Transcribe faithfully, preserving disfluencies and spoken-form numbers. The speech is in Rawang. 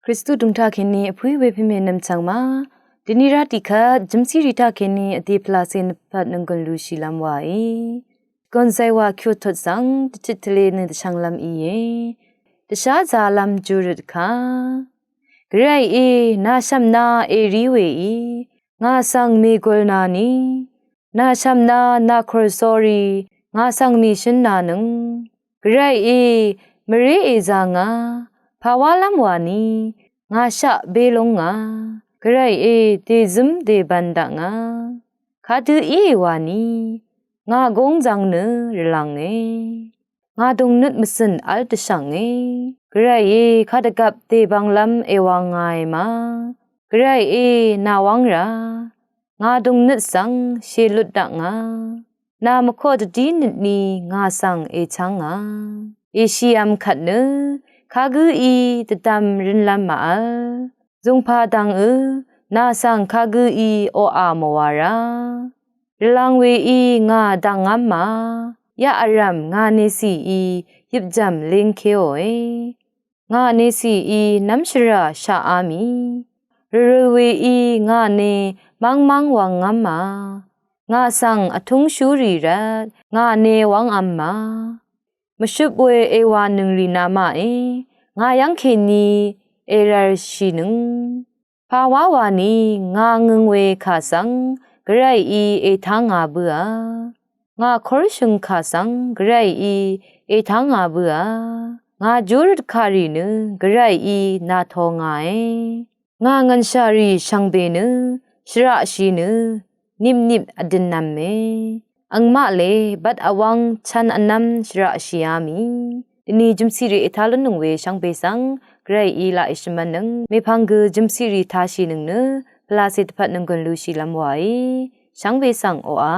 Kristu dv̀ng taq kèní vpǿí we pèmè nv̀mchv̀ng ma. Dvni rá tiqkvt jø̀msí rì taq kèní vdè pvlacè nvpvt nònggùn lushìlv́m wàí. Gònzay wa kyuqtot svng dvtit tvle nø dvshvnglv́m íe. Dvsházālv́m júrøt kà. Gvrayí, nà shv̀mna èrí weí ngà svng mègùl nàni, nà shv̀mna nà kùrsórí ngà svng mèshǿn nànøng. Gvrayí, mvré èzā ngà pàwálv́m wàni, ngà shaq bé lúng ngà. Gvrayí, dèzǿm dèbvn daq ngà. Kadø íe wàni, ngà gúng zvng nø rvlv̀nge. Ngà dùngnøt mvcø̀n v́l dvshv̀nge. Gvrayí, kadvgvp dèbvnglv́m èwang ngàe ma. Gvrayí, nà wv́ng rà. Ngà dùngnøt svng shèlut daq ngà. Nà mvkoq dvdí nøtni ngà svng èchv́ng ngà. Èshìvm kvt nø, kagǿí dvdvm rønlv́m màvl. Zùngpà dv̀ngø, nà svng kagǿí oqà mvwà rá. Rvlv̀ng weí ngà dv̀ngv́m ma. Yaq vrv̀m ngà nècìí yøpjv̀m léngkéòe. Ngà nècìí nv́mshvrà shaqá mì. Rvrø weí ngà nø mv́ngmv́ng wvngv́m ma. Ngà svng vtúngshúrì rvt ngà nø wv́ngv́m ma. Mvshøp we èwànøng rì namaqí, ngà yv́ng kèní èrv̄lshìnøng. Pàwá wàni ngà ngøng we kà svng Gvrayí ètá ngà bǿà. Ngà kórshøng kà svng Gvrayí ètá ngà bǿà. Ngà júrøt kàrì nø Gvrayí nàto ngàe. Ngà ngv̀nshàrì shvngbe nø shvraqshì nø nipnip vdønnv̄me. Angmaq le bvt vwv̄ng chv̄n vnv̄m shvraqshìá mì. Dvni jø̀msìrì ètá lúnnøng we shvngbe svng Gvrayí laq èshvmv̄nnøng. Mèpvng gø jø̀msìrì tāshìnøng nø pvlacè dvpvt nònggùn lushìlv́m wàí. Shvngbe svng oqà.